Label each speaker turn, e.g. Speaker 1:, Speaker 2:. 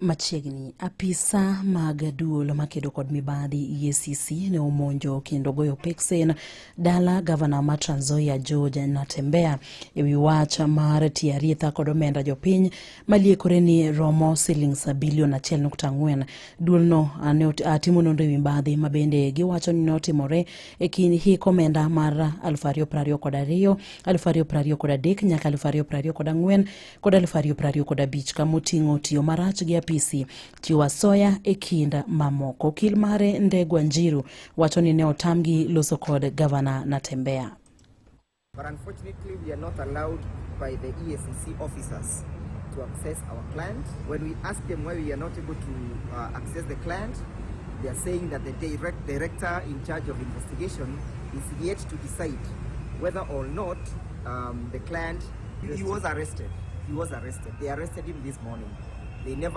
Speaker 1: Machiegni, apisa mag duol makedo kod mibadhi EACC ne omonjo kendo goyo peksen dala gavana ma Trans Nzoia George Natembeya ewi wach mar tiyo arietha kod omenda jopiny maliekore ni romo silings bilion 1.4. Duolno ne timo nonro ewi mibadhi ma bende giwacho ni notimore e kind hik omenda mar 2022, 2023 nyaka 2024 kod 2025 kamoting'o tiyo marach gi apisi, chiwo asoya e kind mamoko. Okil mare Ndegwa Njiru wacho ni ne otamgi loso kod gavana Natembeya.
Speaker 2: But unfortunately, we are not allowed by the EACC officers to access our client. When we ask them why we are not able to access the client, they are saying that the director in charge of investigation is yet to decide whether or not the client, he was arrested. He was arrested. They arrested him this morning. They never